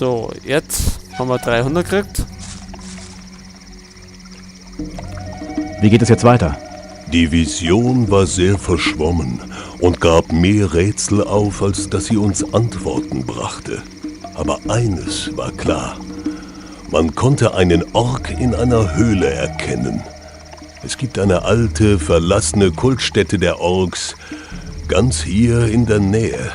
So, jetzt haben wir 300 gekriegt. Wie geht es jetzt weiter? Die Vision war sehr verschwommen und gab mehr Rätsel auf, als dass sie uns Antworten brachte. Aber eines war klar. Man konnte einen Ork in einer Höhle erkennen. Es gibt eine alte, verlassene Kultstätte der Orks, ganz hier in der Nähe.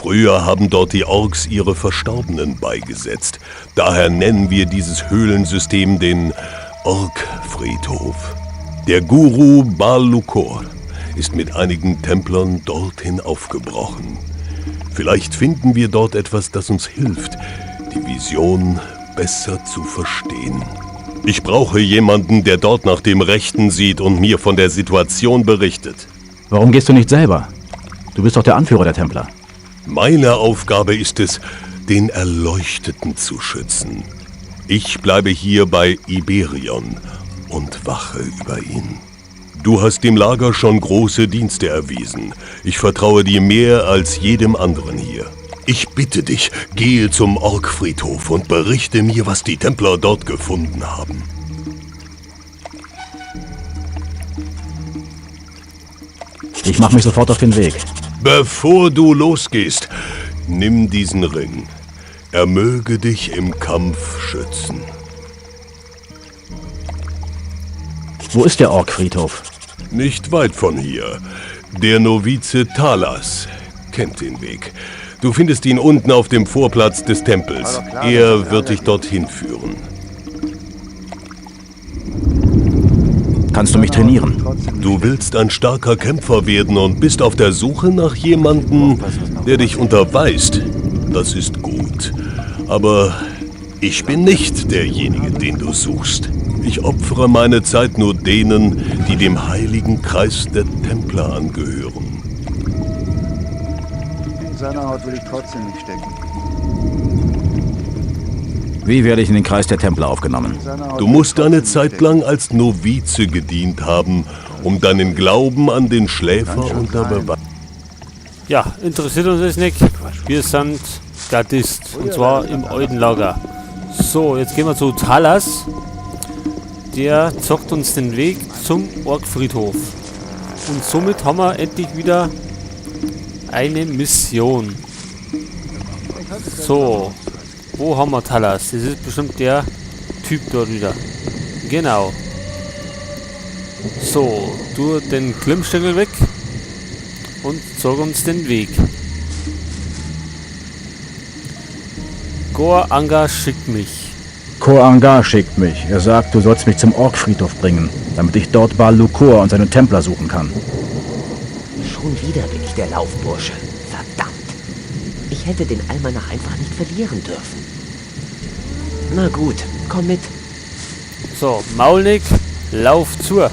Früher haben dort die Orks ihre Verstorbenen beigesetzt. Daher nennen wir dieses Höhlensystem den Ork-Friedhof. Der Guru Baal Lukor ist mit einigen Templern dorthin aufgebrochen. Vielleicht finden wir dort etwas, das uns hilft, die Vision besser zu verstehen. Ich brauche jemanden, der dort nach dem Rechten sieht und mir von der Situation berichtet. Warum gehst du nicht selber? Du bist doch der Anführer der Templer. Meine Aufgabe ist es, den Erleuchteten zu schützen. Ich bleibe hier bei Iberion und wache über ihn. Du hast dem Lager schon große Dienste erwiesen. Ich vertraue dir mehr als jedem anderen hier. Ich bitte dich, gehe zum Orkfriedhof und berichte mir, was die Templer dort gefunden haben. Ich mache mich sofort auf den Weg. Bevor du losgehst, nimm diesen Ring. Er möge dich im Kampf schützen. Wo ist der Orkfriedhof? Nicht weit von hier. Der Novize Talas kennt den Weg. Du findest ihn unten auf dem Vorplatz des Tempels. Er wird dich dorthin führen. Kannst du mich trainieren? Du willst ein starker Kämpfer werden und bist auf der Suche nach jemandem, der dich unterweist. Das ist gut. Aber ich bin nicht derjenige, den du suchst. Ich opfere meine Zeit nur denen, die dem heiligen Kreis der Templer angehören. In seiner Haut will ich trotzdem nicht stecken. Wie werde ich in den Kreis der Templer aufgenommen? In seiner Haut Du will ich musst eine trotzdem nicht Zeit stecken. lang als Novize gedient haben, um deinen Glauben an den Schläfer Ganz schön unter klein. Beweis. Ja, interessiert uns das nicht. Wir sind Gardist und zwar im alten Lager. So, jetzt gehen wir zu Talas. Der zeigt uns den Weg zum Orkfriedhof. Und somit haben wir endlich wieder eine Mission. So, wo haben wir Talas? Das ist bestimmt der Typ dort wieder. Genau. So, tu den Klimmstängel weg und zeig uns den Weg. Gor Anga schickt mich. Kor Angar schickt mich. Er sagt, du sollst mich zum Orkfriedhof bringen, damit ich dort Baal Lukor und seine Templer suchen kann. Schon wieder bin ich der Laufbursche. Verdammt. Ich hätte den Almanach einfach nicht verlieren dürfen. Na gut, komm mit. So, Maulnick, lauf zu.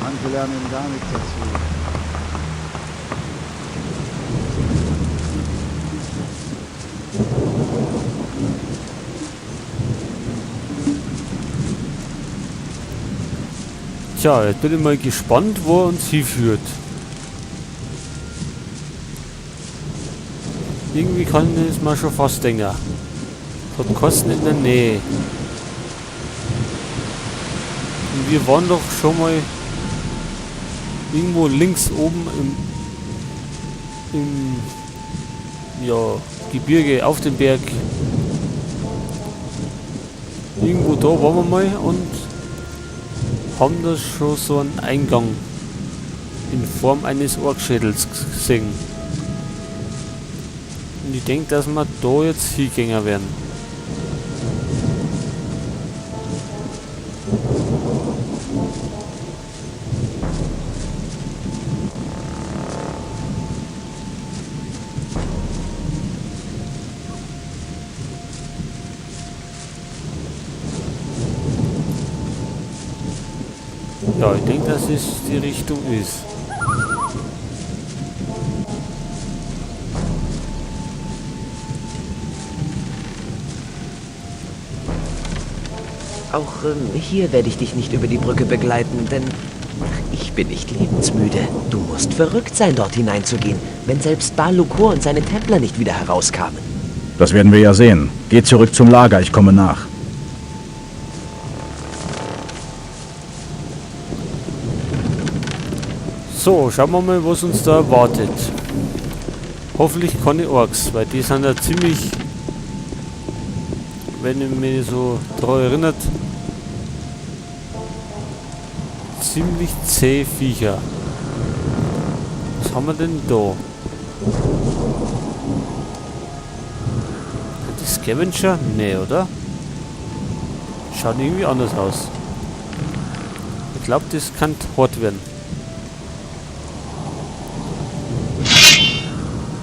Manche lernen eben gar nichts dazu. Tja, jetzt bin ich mal gespannt, wo er uns hinführt. Irgendwie kann ich es mal schon fast denken. Hat Kosten in der Nähe. Und wir waren doch schon mal irgendwo links oben im Gebirge, auf dem Berg. Irgendwo da waren wir mal und haben da schon so einen Eingang in Form eines Orkschädels gesehen. Und ich denk, dass wir da jetzt hingehen werden. Ja, ich denke, dass es die Richtung ist. Auch hier werde ich dich nicht über die Brücke begleiten, denn ich bin nicht lebensmüde. Du musst verrückt sein, dort hineinzugehen, wenn selbst Baal Lukor und seine Templer nicht wieder herauskamen. Das werden wir ja sehen. Geh zurück zum Lager, ich komme nach. So, schauen wir mal, was uns da erwartet. Hoffentlich keine Orks, weil die sind ja ziemlich, wenn ich mich so daran erinnert, ziemlich zähe Viecher. Was haben wir denn da? Sind die Scavenger? Nee, oder? Schaut irgendwie anders aus. Ich glaub, das kann hart werden.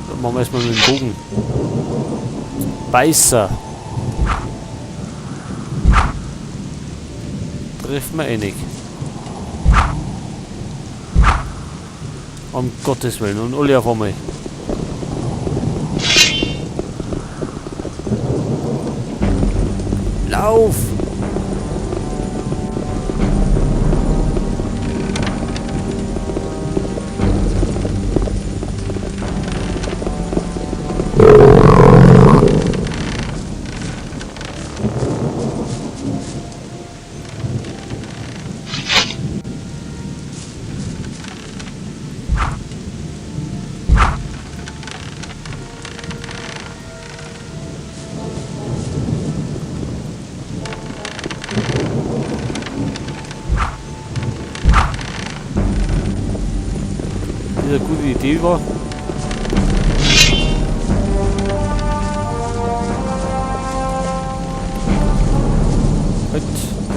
Dann machen wir erstmal mit dem Bogen. Beißer. Treffen wir eh nicht. Um Gottes Willen. Und alle auf einmal. Lauf! Eine gute Idee war. Halt,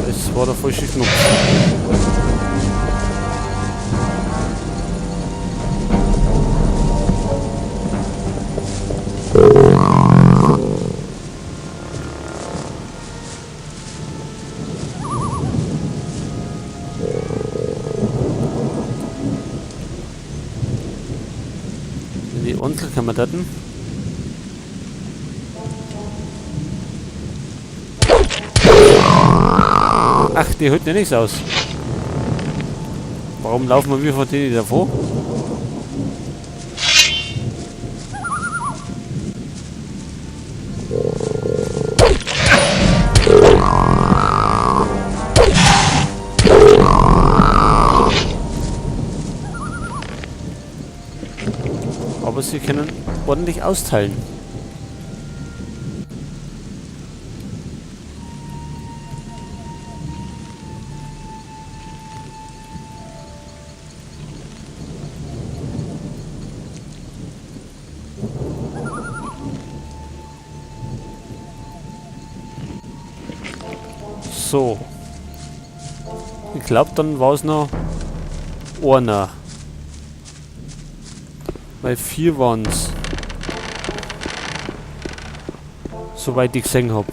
das war der falsche Knopf. Die Onkelkameraden. Ach, die holt ja nichts aus. Warum laufen wir von denen davor? Aber sie können ordentlich austeilen. So. Ich glaub, dann war's noch einer. Weil 4 waren's. Soweit ich gesehen hab.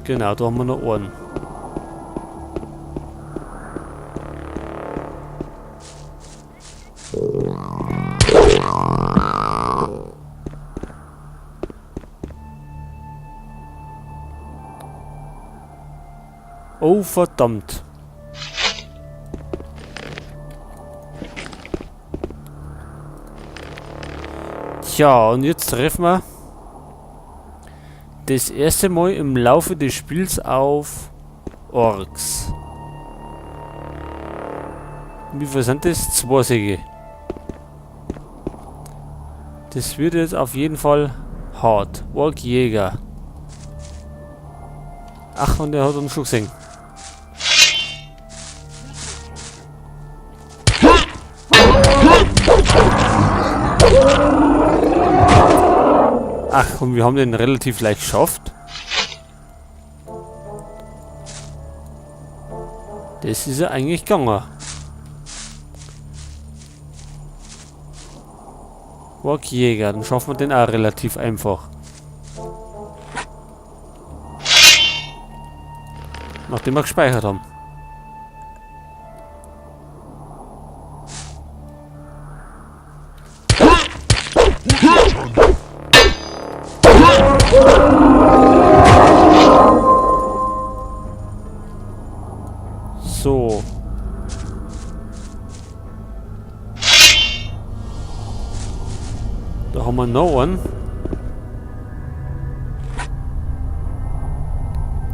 Genau, da haben wir noch einen. Oh, verdammt. Tja, und jetzt treffen wir das erste Mal im Laufe des Spiels auf Orks. Wie viel sind das? 2 Säge. Das wird jetzt auf jeden Fall hart. Orkjäger. Ach, und der hat uns schon gesehen. Ach, und wir haben den relativ leicht geschafft. Das ist ja eigentlich gegangen. Orkjäger, dann schaffen wir den auch relativ einfach. Nachdem wir gespeichert haben. So. Da haben wir noch einen.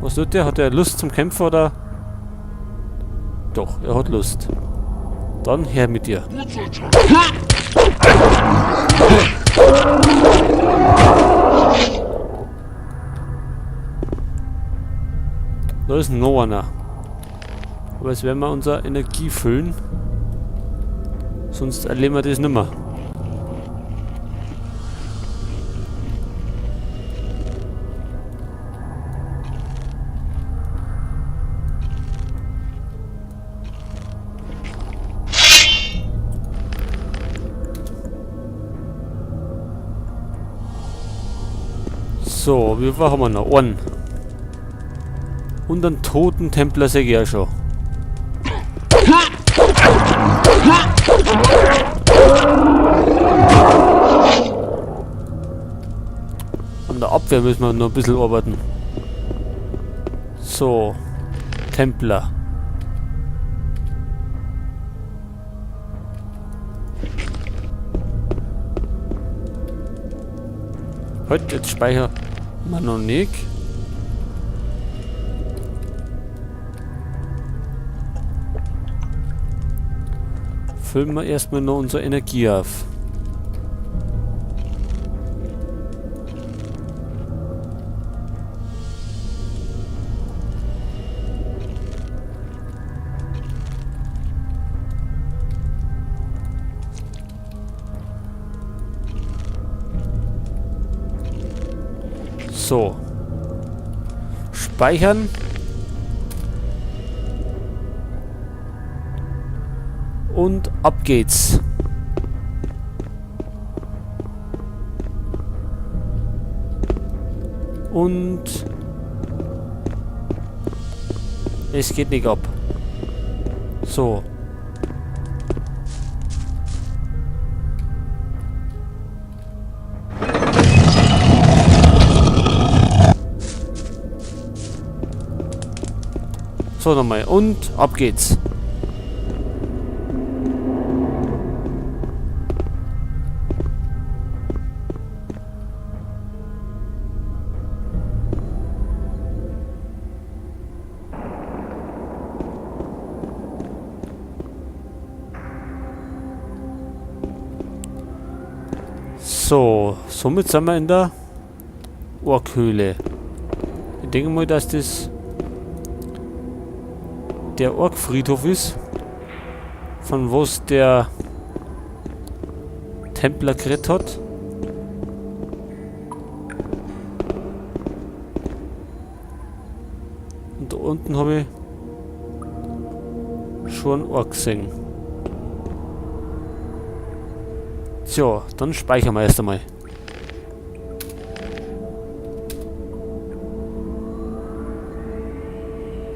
Was tut der? Hat er Lust zum Kämpfen oder? Doch, er hat Lust. Dann her mit dir. Da ist noch einer. Aber jetzt werden wir unsere Energie füllen. Sonst erleben wir das nimmer. So, wie viel haben wir noch? Einen. Und einen toten Templer sehe ich ja schon. An der Abwehr müssen wir noch ein bisschen arbeiten. So, Templer. Heute jetzt speichern wir noch nicht. Füllen wir erstmal noch unsere Energie auf. So. Speichern. Und ab geht's. Und es geht nicht ab. So. So, nochmal. Und ab geht's. So, somit sind wir in der Orkhöhle. Ich denke mal, dass das der Orkfriedhof ist, von wo es der Templer geredet hat. Und da unten habe ich schon einen Ork gesehen. Tja, dann speichern wir erst einmal.